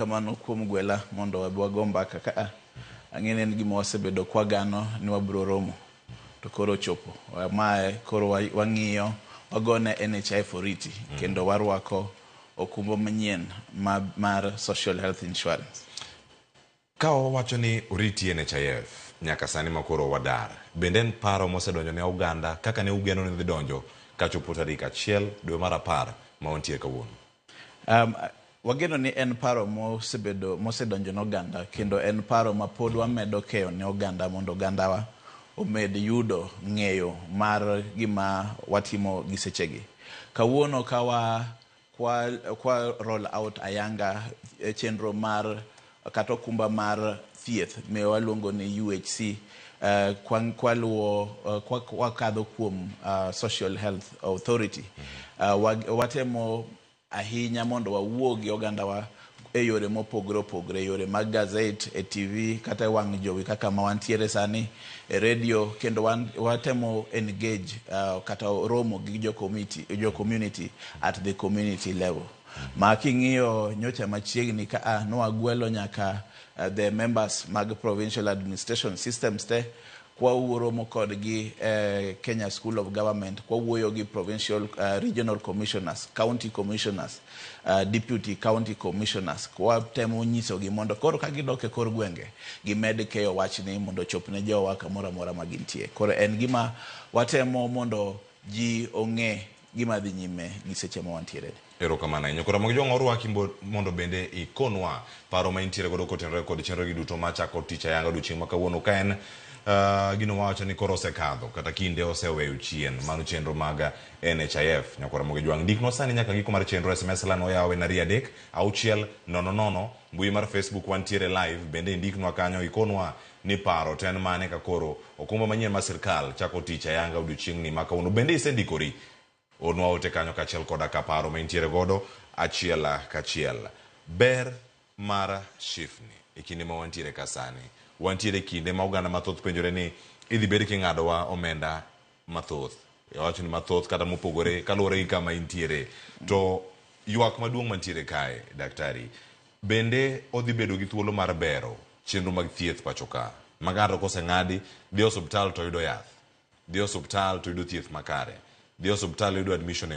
Kamano kuom gwela mondo wabi wago mbaka ka ang'e ni en gima wasebedo kwagano ni wabiro romo to koro ochopo. Mae koro wang'iyo wagone NHIF oriti kendo warwako okumba manyien mar social health insurance. Ka wawacho ni oriti NHIF nyaka sani ma koro wadar, bende en paro mosedonjo ne oganda kaka ne ugeno ni dhi donjo kachopo tarik 1 dwe mar 10 ma wantie kawuono? Wageno ni en paro mosebedo mosedonjo ne oganda kendo en paro ma pod wamedo keyo ne oganda mondo ogandawa omed yudo ng'eyo mar gima watimo gi sechegi. Kawuono ka wa kwa roll out ayanga chenro mar kata okumba mar thieth me waluongo ni UHC kwaluwo kwakadho kuom Social Health Authority, watemo ahinya mondo wawuo gi ogandawa e yore mopogore opogore, yore mag gazet, e TV kata e wang' jowi kaka ma wantiere sani, e radio, kendo watemo engage kata romo gi jo community at the community level. Ma king'iyo nyocha machiegni ka a nwagwelo nyaka the members mag provincial administration systems te kwawuoromo kodgi Kenya School of Government, kwawuoyo gi provincial, regional commissioners, county commissioners, deputy county commissioners, kwatemo nyisogi mondo koro ka gidok e kor gwenge gimed keyo wachni mondo ochop ne jowa kamoro amora ma gintie. Koro en gima watemo mondo ji ong'e gima dhi nyime gi seche ma wantiere. Erokamano ahinya. Koro Ramogi Jwang' orwaki mondo bende ikonwa paro ma intiere godo kotenore kod chenro gi duto machako tich ayanga odiochieng' ma kawuono ka en gino mawacho ni koro osekadho kata kinde oseweyo chien mano chenro mag NHIF. Nyakwa Ramogi Jwang' ndiknwa sani nyaka giko mar chenro. SMS line oyaw en 23600. Mbui mar Facebook wantiere live bende indiknwa kanyo ikonwa ni paro to en mane ka koro okumba manyien mar sirkal chako tich ayanga odiochieng'ni ma kawuono. Bende isendikori? Ornwa ote kanyo kaachiel koda ka paro ma intiere godo achiel kachiel. Ber mar SHIF ni e kinde ma wantiere ka sani. Wantiere e kinde ma oganda mathoth penjore ni idhi bed king'adowa omenda mathoth. Awacho ni mathoth kata mopogore kaluwore gi kama intiere. To ywak maduong' mantiere kae, daktari, bende odhi bedo gi thuolo mar bero chenro mag thieth pacho ka? Ma ng'ato koseng'adi, dhi e osuptal to yudo yath. Dhi e osuptal to yudo thieth makare. Dhi e osuptal yudo admission e